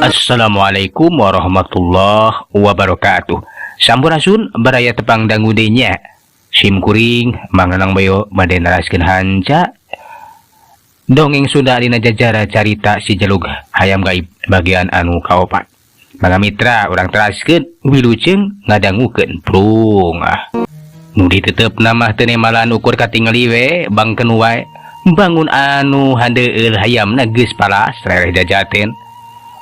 Assalamualaikum warahmatullahi wabarakatuh. Sampurasun, baraya tepang dangu deui nya. Sim kuring Mang Nanang Bayo bade naraskeun hanca dongeng Sunda dina jajara carita Si Jelug Hayam Gaib bagian anu kaopat. Mangga mitra, urang teraskeun, wilujeng ngadangukeun prung ah. Nu ditetep nama teu nemalan ukur katingali we bangkeun wae. Bangun anu handeueul hayamna geus palas rereh jajaten.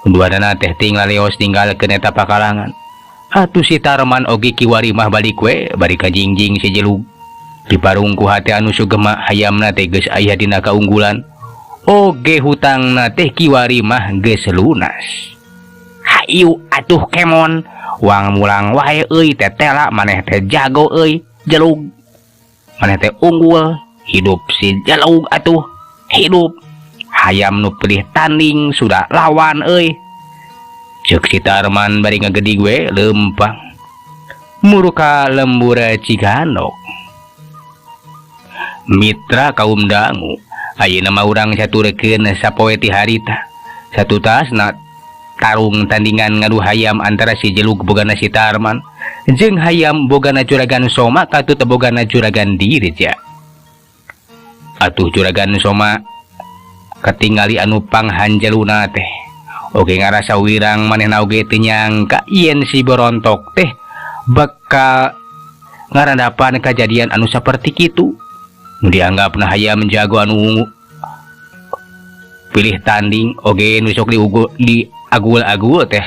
Duanana teh tinggal leos ninggalkeun eta pakalangan. Atuh si Tarman oge kiwari mah balik we bari kajingjing si Jelug. Diparung ku hate anu sugema, hayamna teh geus aya dina kaunggulan. Oge hutangna teh kiwari mah geus lunas. Hayu atuh kemon, wang mulang wae euy, tetela maneh teh jago euy, Jelug. Maneh teh unggul, hidup si Jelug atuh, hidup. Hayam nu pilih tanding sudah lawan euy. Ceuk si Tarman bari ngagedig we leumpang. Muruka lembur Ciganok. Mitra kaum dangu, ayeuna mah urang caturkeun sapoe ti harita. Satutasna tarung tandingan ngadu hayam antara si Jelug bogana si Tarman jeung hayam bogana Juragan Soma katut bogana Juragan Dirja. Atuh Juragan Soma katingali anu panghanjeluna teh oge ngarasa wirang, manehna oge teu nyangka yen si Borontok teh bakal ngarandapan kajadian anu saperti kitu. Nu dianggapna hayam jago anu pilih tanding oge nu sok diugu di agul-agul teh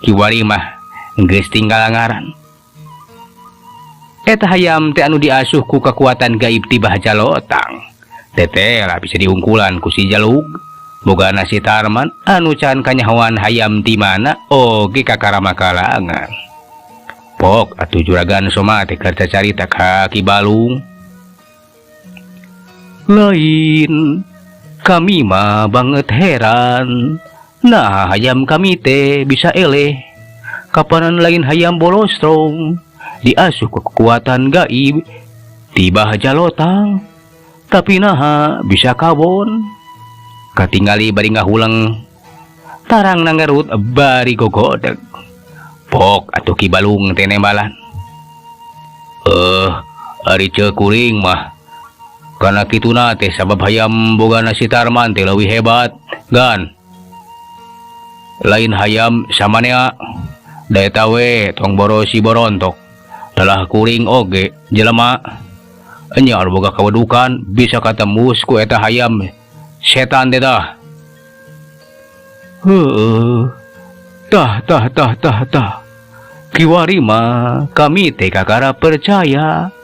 kiwari mah geus tinggal ngaran. Eta hayam teh anu diasuh ku kekuatan gaib ti Bah Jalotang. Teteh lah bisa diungkulan ku si Jalug bogana si Tarman anu can kanyahoan hayam di mana oge kakarama kalangan. Pok atuh Juragan Soma teh keur carita ka Ki Balung. "Lain kami mah banget heran, nah hayam kami teh bisa eleh. Kapanan lain hayam bolostrong diasuh ke kekuatan gaib ti Bah Jalotang, tapi naha bisa kawon?" Katingali bari ngahuleng tarang nangarut bari gogodeg. Pok atuh Ki Balung teh nembalan, "Eh, ari ceuk kuring mah kana kituna teh sabab hayam bogana si Tarman teh leuwih hebat gan, lain hayam samanea. Da eta we tong boro si Borontok, dalah kuring oge jelema enya anu boga kawedukan bisa katembus ku eta hayam setan teh tah." "Heueuh, tah tah tah tah tah, kiwari mah kami teh kakara percaya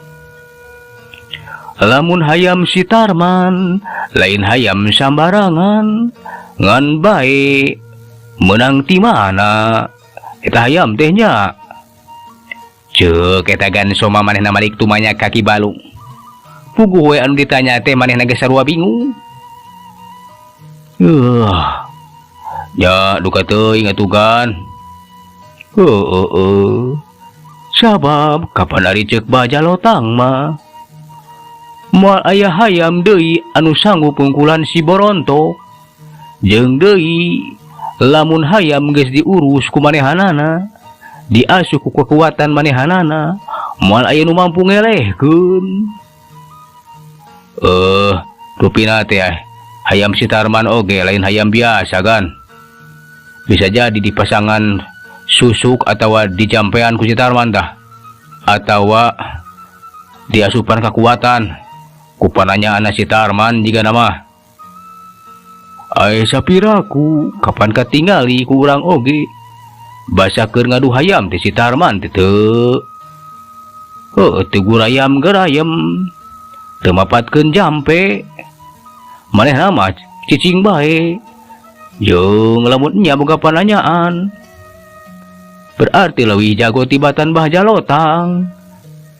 lamun hayam si Tarman lain hayam sambarangan. Ngan bae menang ti mana eta hayam teh nya?" Ceuk eta Gan Soma. Manehna malik tumanya ka Ki Balung. Puguh we anu ditanya teh manehna geus sarua bingung. Ya duka teuing atuh gan. Heueuh heueuh. Sabab kapan ari ceuk Bah Jalotang mah moal aya hayam deui anu sanggup ngungkulan si Borontok. Jeung deui lamun hayam geus diurus ku manehanana, diasuh ku kekuatan manehanana, moal aya nu mampu ngelehkeun. Eh, rupina teh hayam si Tarman oge lain hayam biasa kan. Bisa jadi di pasangan susuk atau dijampean ku si Tarman tah. Atawa diasupan kekuatan ku pananyaan si Tarman jika nama. Ai sapiraku kapan katingali ku urang oge basa keur ngadu hayam teh si Tarman teh teu heueuh, teu gurayam gerayem, teu mapatkeun jampe, manehna mah cicing bae. Jeung lamun nya boga pananyaan berarti leuwih jago tibatan Bah Jalotang.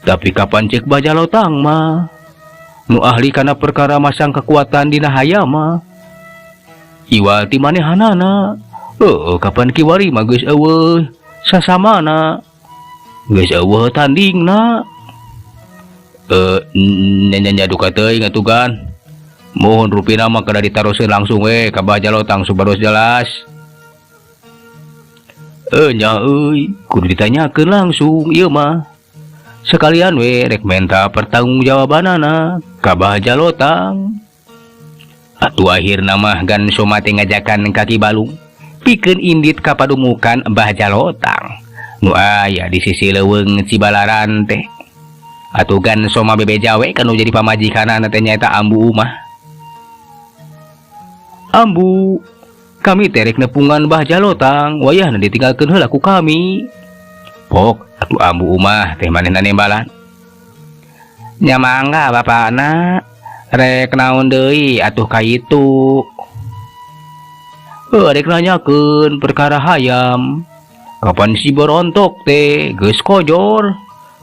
Tapi kapan ceuk Bah Jalotang mah nu ahli kana perkara masang kekuatan dina hayam mah iwal ti manehanana. Heueuh, kapan kiwari mah geus eueuh sasamana, geus eueuh tandingna. Eh, nya nya duka teuing atuh gan. Mohon rupina mah kada ditaroskeun langsung we ka Bah Jalotang supados jelas. Enya euy, kudu ditanyakeun langsung ieu mah. Sekalian we rek menta pertanggungjawabanana ka Bah Jalotang. Atuh akhirna mah Gan Soma teh ngajakan ka Ki Balung pikeun indit ka padumukan Bah Jalotang nu aya di sisi leuweung Cibalarante. Atuh Gan Soma bebeja we ka nu jadi pamajikanana teh nyaeta Ambu Umah. Ambu, kami teh rek nepungan Bah Jalotang, wayahna ditinggalkeun heula ku kami. Pok atuh Ambu Umah teh manehna nembalan. Nya mangga bapakna, rek naon deui atuh ka itu. Heuh, rek nanyakeun perkara hayam. Kapan si Borontok teh geus kojor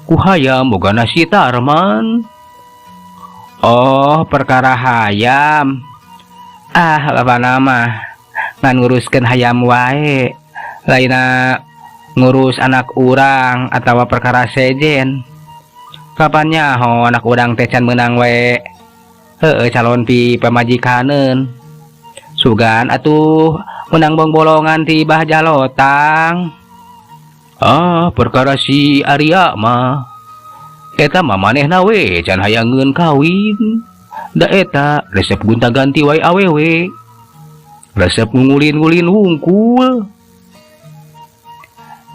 ku hayam bogana si Tarman. Oh, perkara hayam. Ah, bapakna mah ngan nguruskeun hayam wae. Lainna ngurus anak urang atawa perkara sejen. Kapan nyaho anak urang teh can meunang we. Heueuh, calon pi pamajikaneun. Sugan atuh menang bong-bolongan ti Bah Jalotang. Ah, perkara si Arya mah. Eta mah manehna we can hayangeun kawin. Da eta resep gonta-ganti wae awewe. Resep ngulin-ngulin wungkul.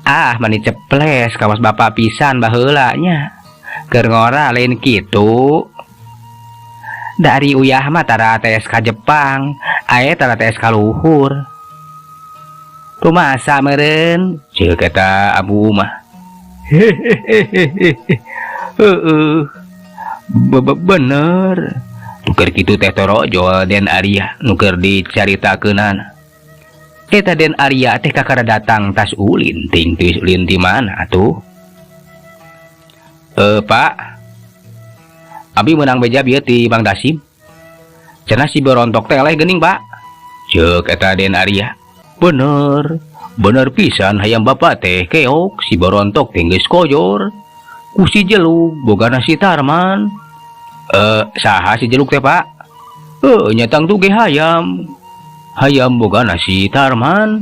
Ah, mani ceples kawas bapak pisan baheula nya. Keur ngora lain kitu. Dari uyah mah tara tes ka Jepang, ae tara tes ka luhur. Rumasa meureun, ceuk eta Ambu mah. Hehehehe. Heeh. Bener. Nu keur kitu teh torojol Den Arya nu keur dicaritakeunana. Eta Den Arya teh kakara datang tas ulin, ting tiis ulin ti mana atuh? Eh, Pak. Abi meunang beja bieu ti Bang Dasim. Cenah si Borontok teh eleh geuning, Pak. Ceuk eta Den Arya. Bener, bener pisan hayam bapak teh keok si Borontok teh geus kojor. Ku si Jeluk bogana si Tarman. Eh, saha si Jeluk teh, Pak? Eh, nya tangtu ge hayam. Hayam bogana si Tarman.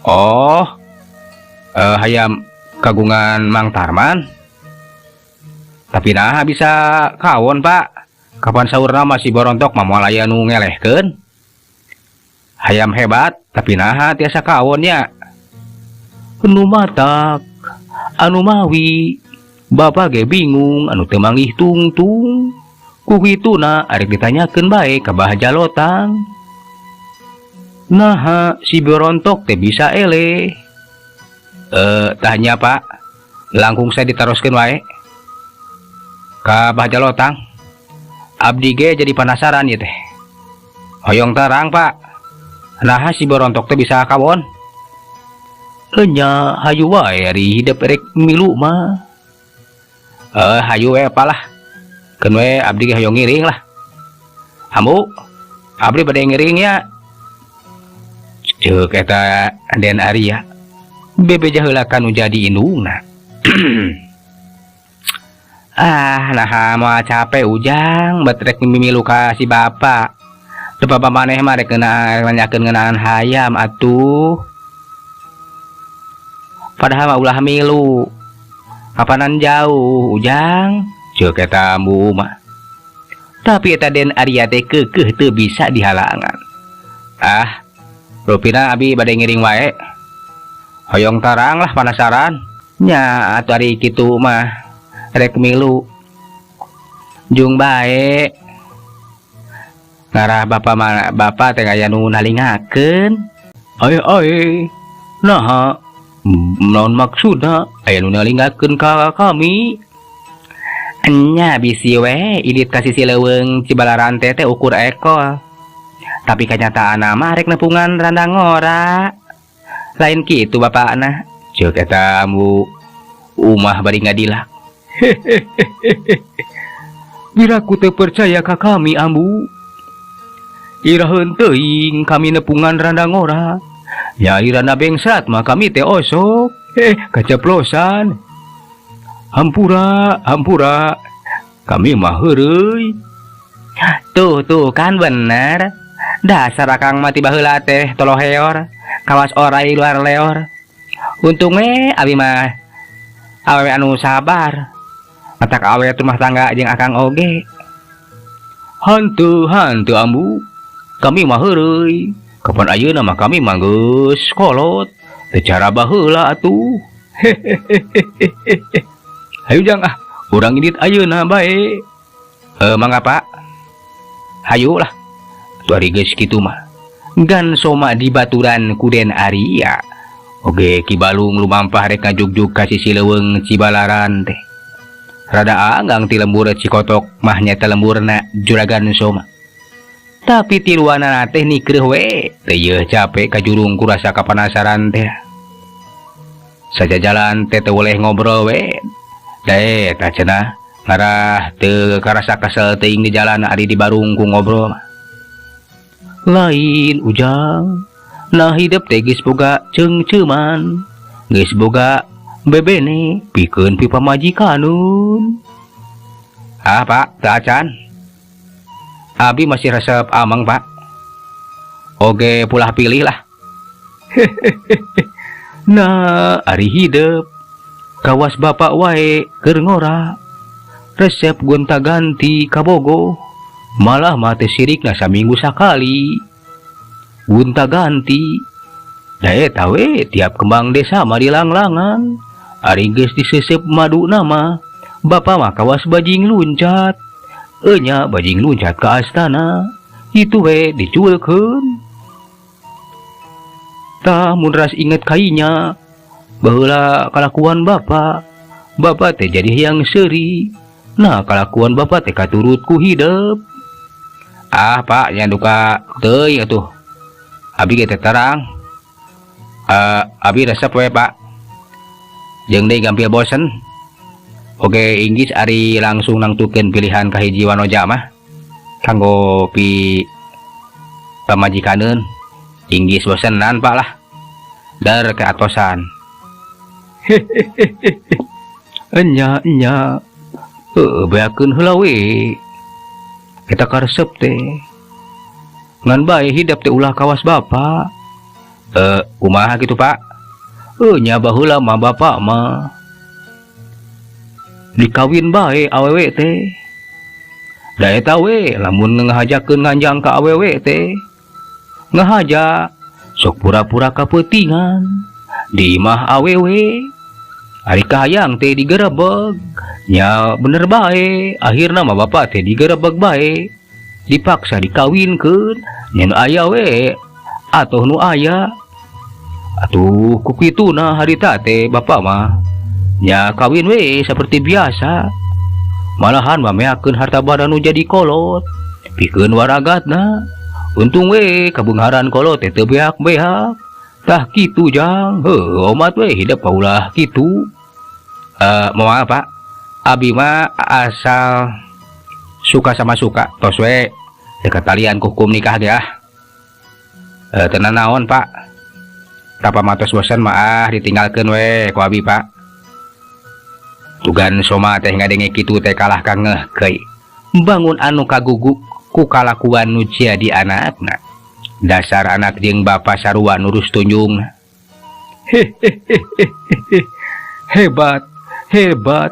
Oh, hayam kagungan Mang Tarman. Tapi nah bisa kawon, Pak. Kapan saurna mah si Borontok mah moal aya nu ngelehkeun. Hayam hebat, tapi naha tiasa kawon nya. Nu matak anu mawi bapak ge bingung anu teu manggih tungtung. Ku kituna arek ditanyakeun bae ka Bah Jalotang. Naha si Borontok teh bisa eleh. Eh, tanya Pak, langkung saya ditaroskeun wae ka Bah Jalotang. Abdi ge jadi penasaran ieu teh. Hoyong terang, Pak. Naha si Borontok teh bisa kawon? Enya hayu wae ari hidep rek milu mah. Eh, hayu we apalah. Keun we abdi ge hoyong ngiring lah. Ambu, abdi bade ngiring ya. Ceuk eta Den Arya. Bebeja heula ka nu jadi indungna. Ah, naha moal capek Ujang, bet rek mimilu ka si bapak. Teu bapak maneh mah rek nanyakeun ngeunaan hayam atuh. Padahal mah ulah milu. Kapanan jauh Ujang, ceuk eta ambu mah. Tapi eta Den Arya teh keukeuh teu bisa dihalangan. Ah, rupina abi bade ngiring wae. Hoyong tarang lah, penasaran. Nya atuh ari kitu mah rek milu. Jung bae. Ngarah bapak mah bapak teh aya nu nalingakeun. Ae ae. Naha naon maksudna aya nu nalingakeun ka kami? Enya bisi we indit ka sisi leuweung Cibalarante teh ukur ekol. Tapi kenyataan mah rek nepungan randa ngora. Lain kitu bapakna. Ceuk eta ambu Umah bari ngadilak. Biraku teu percaya ka kami, Ambu. Iraheun teuing kami nepungan randa ngora. Ya randa bengsrat mah kami teh osok. Eh, kaceplosan. Hampura, hampura. Kami mah heureuy. Tuh, tuh kan bener. Dasar akang mati baheula teh toloheor. Kawas orai luar leor. Untung we abi mah awewe anu sabar. Matak awet rumah tangga jeung akang oge. Hantu hantu ambu. Kami mah heureuy. Kapan ayeuna mah kami mah geus kolot. Teu cara baheula atuh. Hehehehe. Hayu jang ah, urang indit ayeuna bae. Mangga Pak. Hayu lah. Atuh ari geus kitu mah. Gan Soma dibaturan ku Den Arya. Oge Ki Balung lumampah rek ngajugjug ka sisi leuweung Cibalaran teh. Rada anggang ti lembur Cikotok mah nyaeta lemburna Juragan Soma. Tapi tiluanana teh nikreuh we, teu yeuh cape kajurung ku rasa kapanasaran teh. Sajajalan teh teu weleh ngobrol we. Da eta cenah ngarah teu karasa kesel teuing di jalan ari dibarung ku ngobrol mah. Lain Ujang, nah hidep teh geus boga ceungceuman, geus boga bebene pikeun pipamajikaneun. Ah Pak, teu acan. Abi masih resep ameng Pak. Oge pulah pilih lah. Nah, ari hidep kawas bapak wae keur ngora. Resep gonta-ganti kabogoh. Malah mah teh sirikna saminggu sakali. Gonta-ganti. Da eta we tiap kembang desa mah dilanglangan. Ari geus diseuseup maduna mah, bapak mah kawas bajing luncat. Enya bajing luncat ka astana. Kitu we dicuelkeun. Tah mun ras inget kainya, baheula kalakuan bapak. Bapak teh jadi hayang seuri. Nah kalakuan bapak teh katurut ku hidep. Ah Pak, nya duka teuing atuh. Abi ge teh terang. Abi resep we Pak. Jeung deui gampil bosen. Oge inggis ari langsung nangtukeun pilihan ka hiji wanoja mah. Kanggo pi pamajikaneun. Inggis bosenan Pak lah. Dar keatosan. Hehehehe. Enya enya. Heueuh beakeun heula we. Eta karesep teh. Ngan bae hidep teh ulah kawas bapak. Kumaha kitu Pak? Nya baheula mah bapak mah dikawin bae awewe teh. Da eta we lamun ngahajakeun nganjang ka awewe teh. Ngahaja sok pura-pura kapeutingan di imah awewe. Ari kahayang teh digerebeg. Nya bener bae, akhirna mah bapak teh digerebeg bae. Dipaksa dikawinkeun, nya nu aya we atuh nu aya. Atuh ku kituna harita teh bapak mah nya kawin we seperti biasa. Malahan mah meakeun harta banda nu jadi kolot, pikeun waragatna. Untung we kabeungharan kolot teh teu beak-beak. Tah kitu jang, heuh omat we hidep ulah kitu. Moal Pak, abi mah asal suka sama suka, tos we teu katalian ku hukum nikah ge ah. Teu nanaon Pak. Tapa matos bosen mah ah ditinggalkeun we ku abi Pak. Tugan Soma teh ngadenge kitu teh kalah ka ngeh keuy. Bangun anu kaguguk ku kalakuan nu jadi anakna. Dasar anak jeung bapa sarua nurus tunjungna. Hehehehe. Hebat, hebat.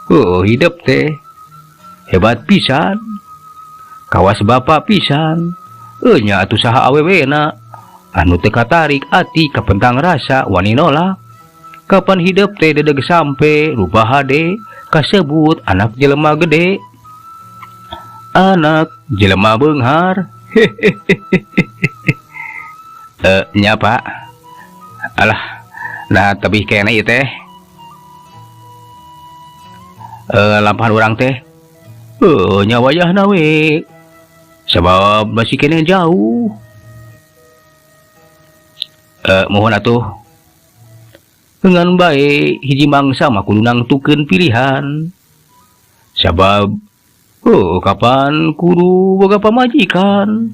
Oh, hidep teh hebat pisan. Kawas bapa pisan. Nya atuh saha awewena anu teu katarik ati kapentang rasa wani nolak. Kapan hidep teh dedeg sampe rupa hade kasebut anak jelema gede. Anak jelema beunghar. Hehehehe. Nya Pak. Alah, nah tebih keneh ieu teh. Lampahan urang teh. Nya wayahna we. Sabab masih keneh jauh. Mohon atuh. Ngan bae hiji mangsa mah kudu nangtukeun pilihan. Sabab kapan kudu boga pamajikan.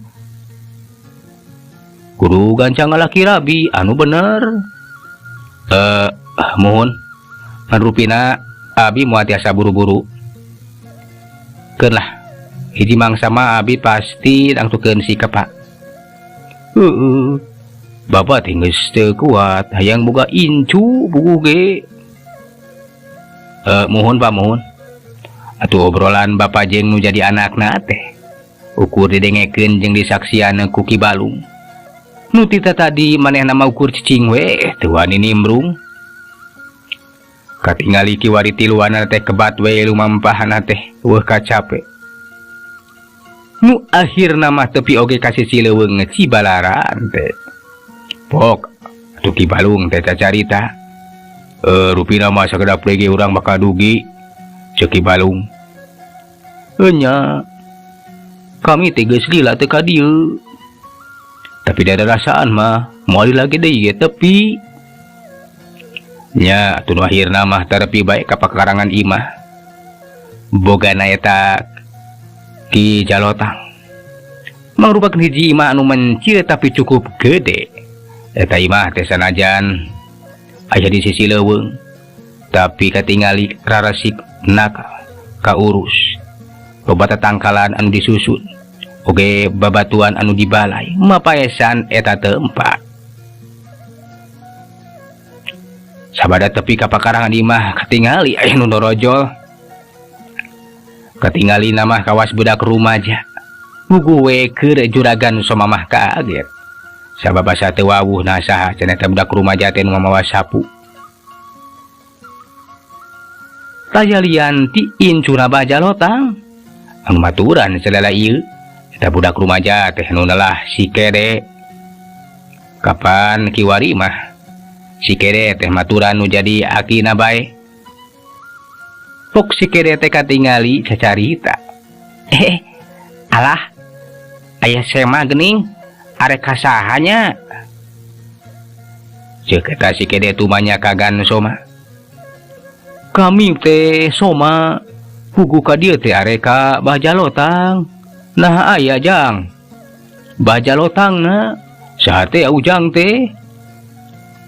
Kudu gancang ngalaki rabi anu bener. Mohon. Ngan rupina abi moal tiasa buru-buru. Keun lah. Hiji mangsa mah abi pasti nangtukeun sikap Pak. Heeh. Bapak teh geus teu kuat hayang boga incu puguh ge. Muhun Pak, muhun. Atuh obrolan bapak jeung nu jadi anakna teh ukur didengekeun jeung disaksian ku Ki Balung. Nu tita tadi manehna mah ukur cicing we teu wani nimbrung. Katingali kiwari tiluanna teh kebat we lumampahna teh eueuh kacape. Nu akhirna mah tepi oge ka sisi leuweung Cibalarante. Pok atuh Ki Balung teh cacarita. Rupina mah sakedap deui urang bakal dugi ceuk Ki Balung. Enya kami teh geus lila teu ka dieu. Tapi da rasaan mah moal lagi deui ge tepi. Nya atuh nu akhirna mah terepi bae ka pakarangan imah. Bogana eta Ki Jalotang. Mangrupakeun hiji imah anu mencil tapi cukup gede. Eta imah teh sanajan aya di sisi leuweung, tapi katingali raresik nakal kaurus. Loba tatangkalan anu disusun, oge babatuan anu dibalai mapaesan eta tempat. Sabada tepi ka pakarangan imah katingali aya nu norojol. Katingali nama kawas budak rumaja. Puguh we keur juragan Somamah kaget. Sabab asa teu wawuh nah saha cenah eta budak rumaja teh nu mamawa sapu. Taya lian ti incuna Bajalotang. Anu maturan salala ieu eta budak rumaja teh nu nelah si Kede. Kapan kiwari mah si Kede teh maturan nu jadi akina bae. Pok si Kede teh katingali cacarita. Alah, aya sema geuning arek kasahanya. Ceuk eta si Kede tumanya kagan Soma. Kami teh Soma puguh ka dieu teh arek ka Bajalotang. Nah aya jang. Bajalotangna saha teh ujang teh?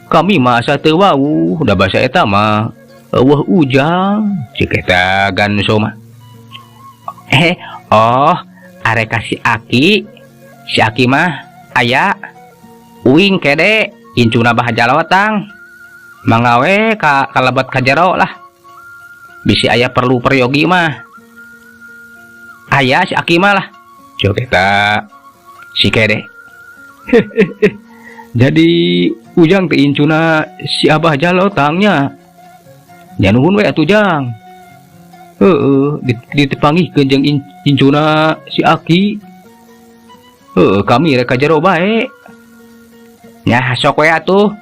Kami mah asa teu wawuh da basa eta mah eueuh ujang ceuk eta gan Soma. Oh, arek ka si Aki. Si Aki mah aya uing Kede incuna Bajalotang. Mangga we ka kalebet ka jero lah. Bisi aya perlu peryogi mah. Aya si Aki mah lah. Ceuk eta si Kede. Jadi ujang teh incuna si Abah Jalotangnya. Nya nuhun we atuh jang. Heeh, ditepangihkeun jeung incuna si Aki. Heeh, kami rek ka jero bae. Nya sok we atuh.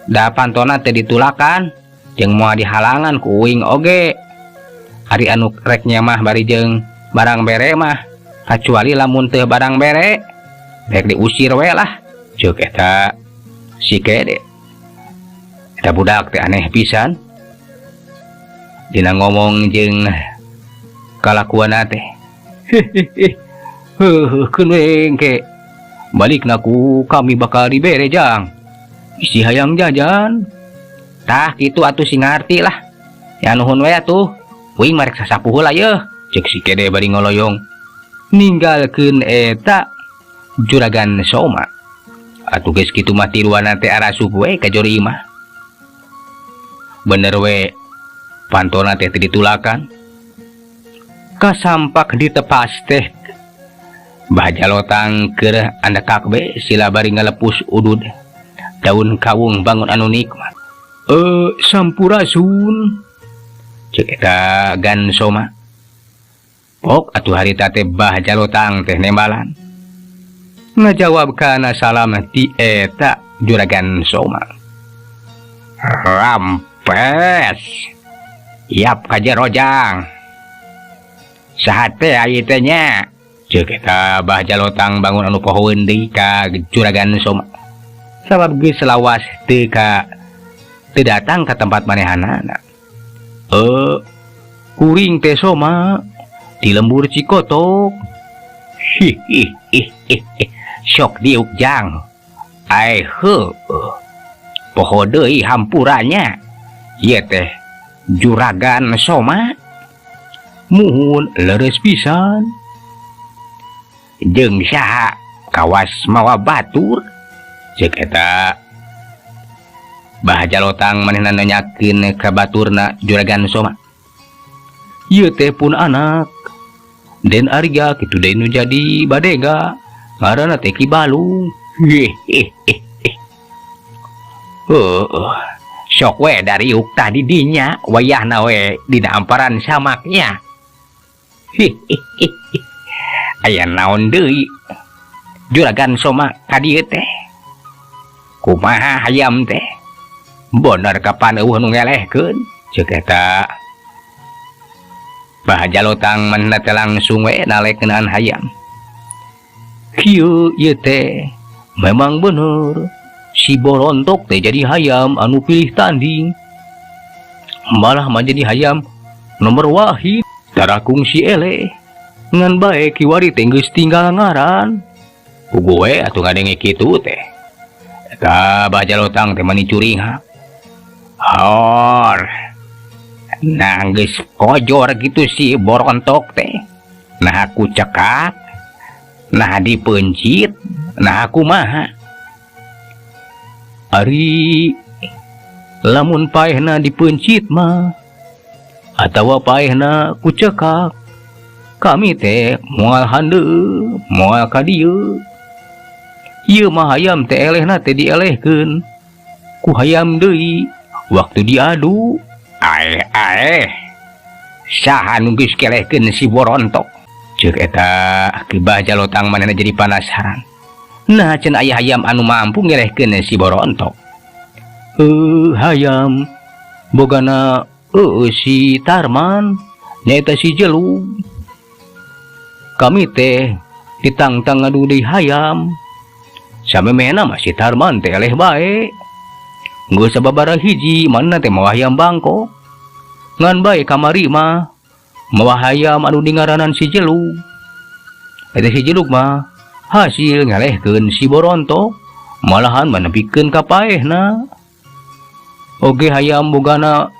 Da pantona teh ditulakan jeung moal dihalangan ku uing oge. Ari anu rek nyamah bari jeung barang bere mah kacuali lamun teu barang bere rek diusir we lah. Ceuk eta si Kede. Eta budak teh aneh pisan. Dina ngomong jeung kalakuanna teh. Heuh, keun we engke. Balikna ku kami bakal dibere jang. Isi hayang jajan. Tah kitu atuh sing ngarti lah. Ya nuhun we atuh. Uing marek sasapu heula yeuh. Ceuk si Kede bari ngoloyong. Ninggalkeun eta juragan Soma. Atuh geus kitu mah tiluanna teh arasup we ka jero imah. Bener we pantona teh teu ditulakan. Kasampak ditepas teh Bajalotang keur andekak we sila bari ngalepus udud daun kawung bangun anu nikmat. Sampurasun. Ceuk eta gan Soma. Pok atuh harita teh Bajalotang teh nembalan. Ngajawab kana salam ti eta juragan Soma. Rampes. Yap ka jero jang. Saha teh ieu teh nya? Ceuk eta Bajalotang bangun anu pohoeun deui ka juragan Soma. Sabab geus lawas teu ka teu datang ka tempat manehanana. Kuring teh Soma di lembur Cikotok. Hihihihi. Sok diuk jang. Ai heuh. Poho deui hampuranya. Ieu teh juragan Soma. Muhun leres pisan. Jeung saha kawas mawa batur. Cek eta Bah Jalotang manehna nanyakeun ka baturna Juragan Soma. Ieu teh pun anak Den Arya kitu deui nu jadi badega ngaranna teh Ki Balung. Heuh. Sok we dariuk tah di dinya wayahna we dina amparan samaknya. Aya naon deui Juragan Soma ka dieu teh? Kumaha hayam teh? Bener kapan eueuh nu ngelehkeun? Ceuk eta Bah Jalotang manehna teh langsung we nalek ngeunaan hayam. Kieu ieu teh memang bener si Borontok teh jadi hayam anu pilih tanding. Malah menjadi hayam nomor wahid tarakung si eleh. Ngan bae kiwari teh geus tinggal ngaran. Puguh we atuh ngadenge kitu teh. Eta Bah Jalotang teh mani curinghak. Hor. Nah geus kojor gitu si Borontok teh. Nah aku cekak. Nah dipeuncit. Nah aku maha. Ari lamun paehna dipeuncit mah atawa paehna ku cekak, kami teh moal handeu moal ka dieu. Ieu mah hayam teh elehna teh dielehkeun ku hayam deui waktu diadu. Aeh aeh, saha nu geus kelehkeun si Borontok? Ceuk eta Ki Bah Jalotang manehna jadi panasaran. Nah cenah aya hayam anu mampu ngelehkeun si Borontok. Hayam bogana si Tarman nyaeta si Jelug. Kami teh ditangtang ngadu deui hayam. Samemehna mah si Tarman teh eleh bae. Geus sababaraha hiji manehna teh mawa hayam bangkok. Ngan bae kamari mah mawa hayam anu dingaranan si Jelug. Eta si Jelug mah hasil ngelehkeun si Borontok, malahan manepikeun ka paehna. Oge hayam bogana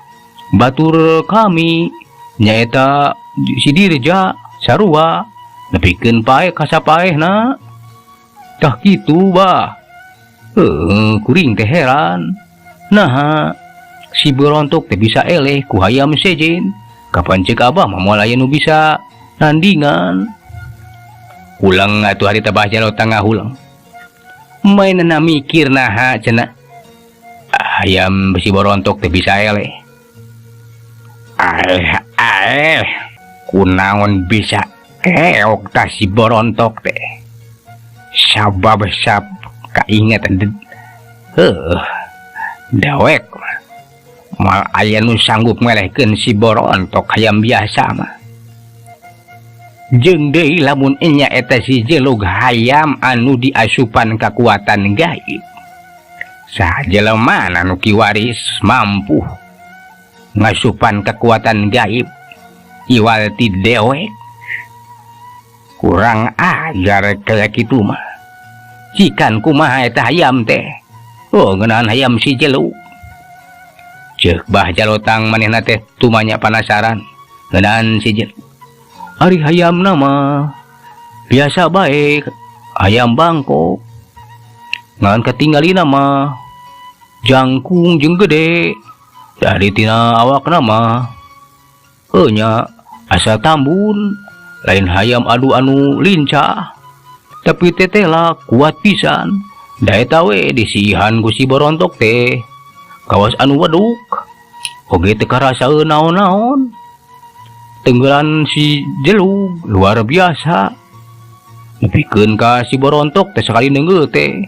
batur kami nyaeta si Dirja sarua nepikeun paeh ka sapaehna. Tah kitu bah. Kuring teh heran. Naha si Borontok teh bisa eleh ku hayam sejen. Kapan ceuk abah mah moal aya nu bisa nandingan. Ulang atuh harita Bah Jalotang ngahulang. Mainna mikir naha cenah hayam si Borontok teh bisa eleh. Aeh aeh, kunaon bisa keok tah si Borontok teh. Sabab sap kainget heuh dawek moal aya nu sanggup ngelehkeun si Borontok hayam biasa mah. Jeung deui lamun enya eta si Jelug hayam anu diasupan kakuatan gaib. Saha jelema anu kiwaris mampu ngasupan kekuatan gaib iwal ti dewek. Kurang ajar kaya kitu mah. Cikan kumaha eta hayam teh? Oh, ngeunaan hayam si Jelug. Ceuk Bah Jalotang manehna teh tumanya panasaran ngeunaan si Jelug. Ari hayamna mah biasa bae, hayam bangkok. Ngan katinggalina mah jangkung jeung gede. Dari tina awakna mah heuh nya asa tambun, lain hayam adu anu lincah. Tapi tetela kuat pisan. Da eta we disihan ku si Borontok teh. Kawas anu weduk. Oge teu karasaeun naon-naon. Tenggelan si Jelug luar biasa. Nepikeun ka si Borontok teh sakali neunggeuh teh.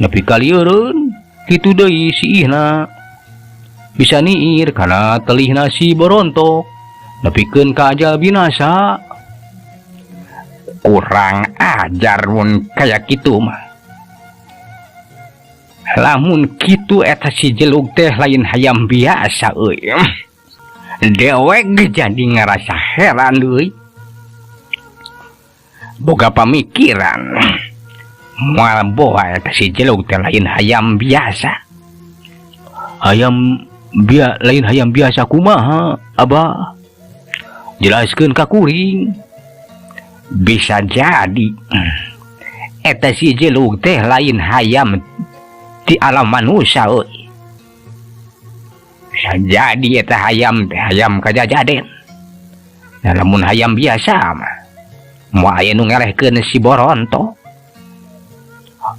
Nepi ka lieureun kitu deui si ihna. Bisa niir kana telihna si Borontok. Nepikeun ka ajal binasa. Kurang ajar mun kaya kitu mah. Lamun kitu eta si Jelug teh lain hayam biasa euy. Dewek jadi ngerasa heran euy. Boga pamikiran. Moal boa eta si Jelug teh lain hayam biasa. Hayam lain hayam biasa kumaha, Abah? Jelaskeun ka kuring. Bisa jadi eta si Jelug teh lain hayam Di alam manusia euy. Bisa jadi eta hayam teh hayam kajajaden. Nah, lamun hayam biasa mah moal aya nu ngelehkeun si Boronto.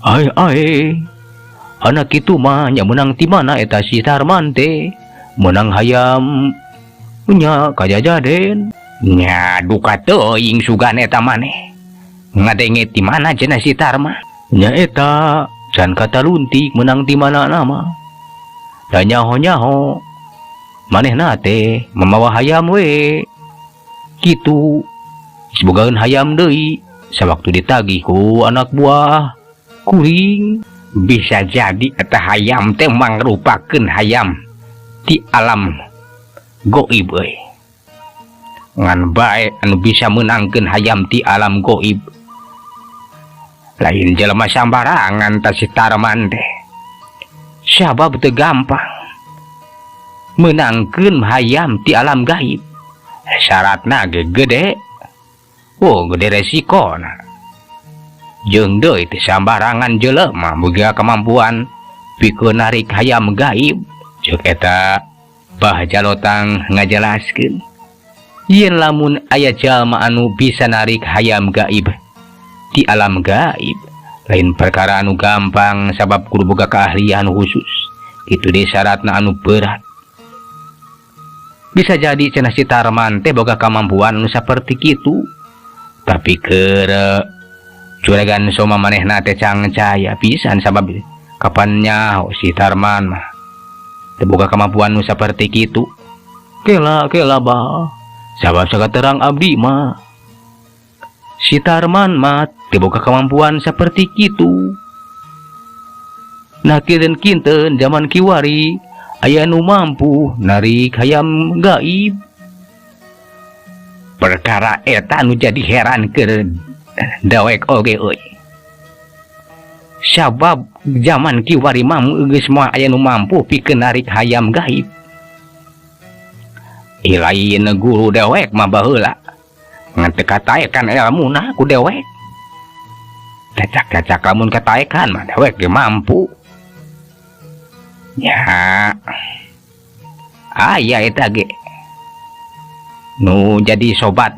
Ai ai. Anak kitu mah nya meunang ti mana eta si Tarman teh? Meunang hayam nya kajajaden. Nya duka teuing sugan eta maneh. Ngadenge ti mana cenah si Tarman? Nya eta can kataluntik meunang ti mana nama. Da nyaho-nyaho manehna teh mamawa hayam we. Kitu bogaeun hayam deui sawaktu ditagih ku anak buah kuring. Bisa jadi eta hayam teh mangrupakeun hayam ti alam goib euy. Ngan bae anu bisa meunangkeun hayam ti alam goib. Lain jelema sambarangan ta si Tarman teh. Sabab teu gampang meunangkeun hayam ti alam gaib. Syaratna ge gede. Oh, gede resikona. Jeung deui teu sambarangan jelema boga kemampuan pikeun narik hayam gaib. Ceuk eta Bah Jalotang ngajelaskeun. Yen lamun aya jalma anu bisa narik hayam gaib di alam gaib, lain perkara anu gampang sabab kudu boga keahlian khusus. Kitu deui syaratna anu berat. Bisa jadi cenah si Tarman teh boga kemampuan anu saperti kitu. Tapi keur Juragan Soma manehna teh cangcaya pisan sabab kapan nyaho si Tarman mah teu boga kemampuan nu saperti kitu. Kela kela bah. Sabab sakaterang abdi mah si Tarman mah teu boga kemampuan saperti kitu. Nah, kinten-kinten zaman kiwari aya nu mampu narik hayam gaib. Perkara eta nu jadi heran keur dewek oge euy. Sabab zaman kiwari mah geus moal aya nu mampu pikeun narik hayam gaib. Ih, lain guru dewek mah baheula. Ngan teu kataekan elmuna ku dewek. Cacak-cacak lamun kataekan mah dewek ge mampu. Nya aya eta ge nu jadi sobat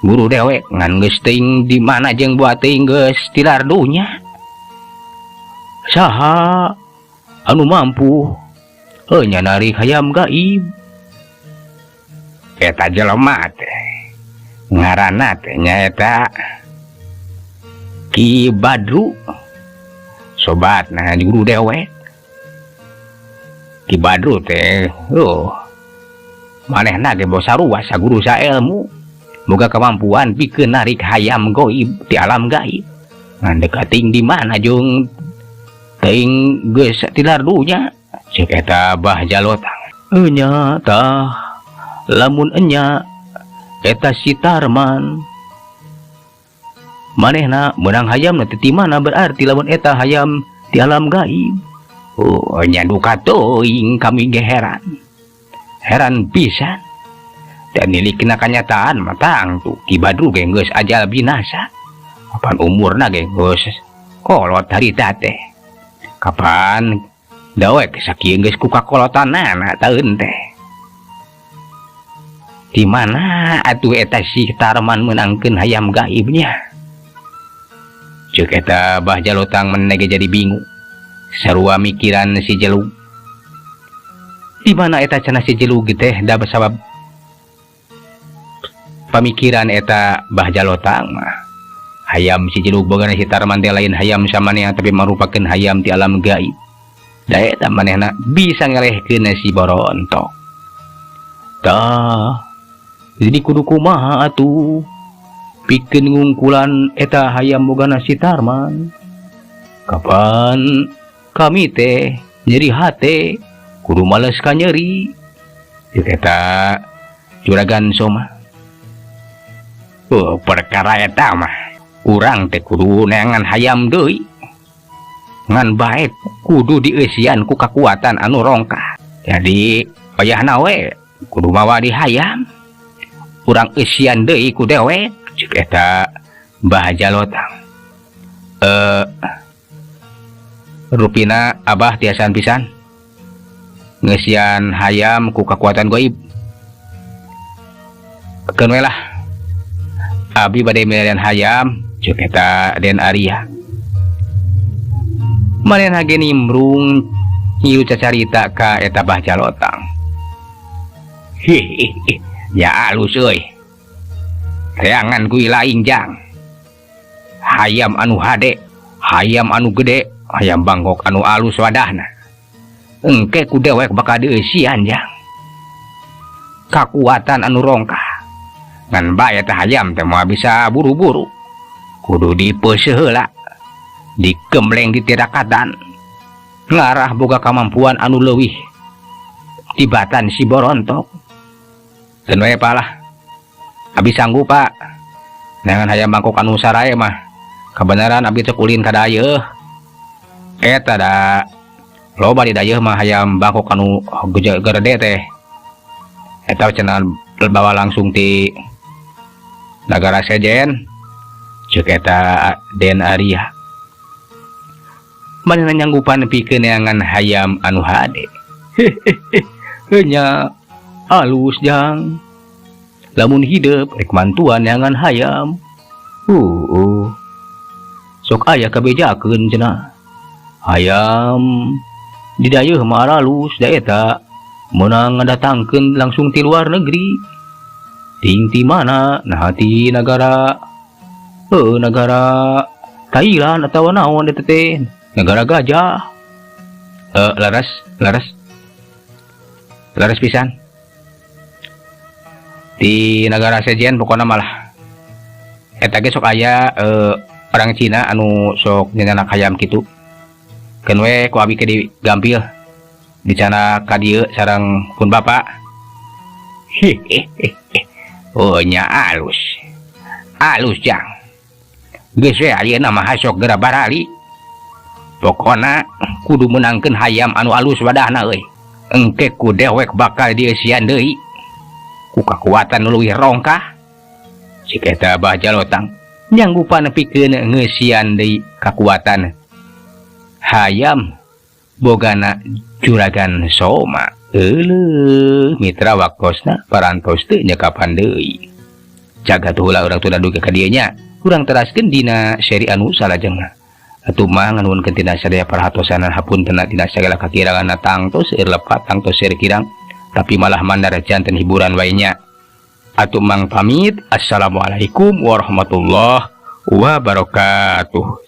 guru dewek ngan geus teuing di mana jeung buat teuing geus tilar dunya. Saha anu mampu heuh nya narik hayam gaib? Eta jelema teh ngaranna teh nyaeta Ki Badru, sobat nah guru dewek. Ki Badru teh oh manehna ge bosa sarua saguru saelmu, boga kemampuan pikeun narik hayam goib di alam gaib. Ngan dekating di mana jeung teuing geus tilar dunya. Ceuk eta Bah Jalotang. Enya tah lamun enya eta si Tarman manehna meunang hayam teh ti mana, berarti lamun eta hayam di alam gaib. Oh nya duka teuing kami ge heran. Heran pisan. Dan nilikna kanyataan mah tangtu Ki Badru ge geus ajal binasa. Kapan umurna ge geus kolot harita teh. Kapan dawek sakieu geus ku kakolotanana taeun teh. Di mana atuh eta si Tarman meunangkeun hayam gaibnya? Ceuk eta Bah Jalotang maneh ge jadi bingung. Sarua mikiran si Jelug. Di mana eta cenah si Jelug teh da sabab pamikiran eta Bah Jalotang mah hayam si Jelug bogana si Tarman teh lain hayam samanea tapi marupakeun hayam ti alam gaib. Da eta manehna bisa ngelehkeun si Boronto. Tah, jadi kudu kumaha atuh pikeun ngungkulan eta hayam bogana si Tarman? Kapan kami teh nyeri hate kudu males ka nyeri. Ceuk eta Juragan Soma. Oh, perkara eta mah urang teh kudu neangan hayam deui. Ngan bae kudu dieusian ku kakuatan anu rongkah. Jadi wayahna we kudu mawa di hayam. Urang eusian deui ku dewek. Ceuk eta Bah Jalotang. Rupina Abah tiasaan pisan ngeusian hayam ku kakuatan goib. Keun we lah, abi bade milarian hayam, ceuk eta Den Arya. Manehna ge nimbrung ngilu cacarita ka eta Bah Jalotang. Hihihi, nya alus euy. Teangan ku laing, Jang. Hayam anu hade, hayam anu gede, hayam Bangkok anu alus wadahna. Engke ku dewek bakal dieusian, Jang. Kakuatan anu rongkah. Ngan bae eta hayam teh moal bisa buru-buru. Kudu dipeuseuh heula. Digembleng ditirakatan. Ngarah boga kamampuan anu leuwih tibatan si Borontok. Keun we, Pak, lah. Abi sanggup, Pak. Neangan hayam Bangkok anu sarae mah. Kebenaran abi teh ulin ka dayeuh. Eta da loba di dayeuh mah hayam Bangkok anu gede teh. Eta cenah bawa langsung ti nagara sejen, ceuk eta Den Arya. Manehna nyanggupan pikeun neangan hayam anu hade. Hehehe, nya alus, Jang. Lamun hidep rek mantuan neangan hayam. Sok aya kabejakeun cenah. Hayam di dayeuh mah aralus, da eta meunang ngadatangkeun langsung ti luar negeri. Ting ti mana? Nah, ti nagara heuh nagara Thailand atawa naon eta teh, nagara gajah. Laras, laras. Laras pisan. Di nagara sejen pokona malah. Eta ge sok aya orang Cina anu sok nyandak hayam kitu. Keun we ku abi ke digampil. Dicandak ka dieu sareng pun bapak. Hehehe. Oh, nya alus. Alus, Jang. Geus we ayeuna mah sok geura barali. Pokona kudu meunangkeun hayam anu alus wadahna euy. Engke ku dewek bakal dieusian deui ku kakuatan nu leuwih rongkah. Cik eta Bah Jalotang nyanggupan pikeun ngeusian deui kakuatan hayam bogana Juragan Soma. Euleuh, mitra, waktosna parantos teu nya, kapan deui. Jaga tuh heula urang tunda dugi ka dieu nya. Urang teraskeun dina seri anu salajengna. Atuh mah nganuhunkeun tina sadaya perhatosanan, hapunten tina sagala kakiranganna, tangtos seueur lepat, tangtos seueur kirang, tapi malah mandar janten hiburan wae nya. Atuh Mang pamit. Assalamualaikum warahmatullahi wabarakatuh.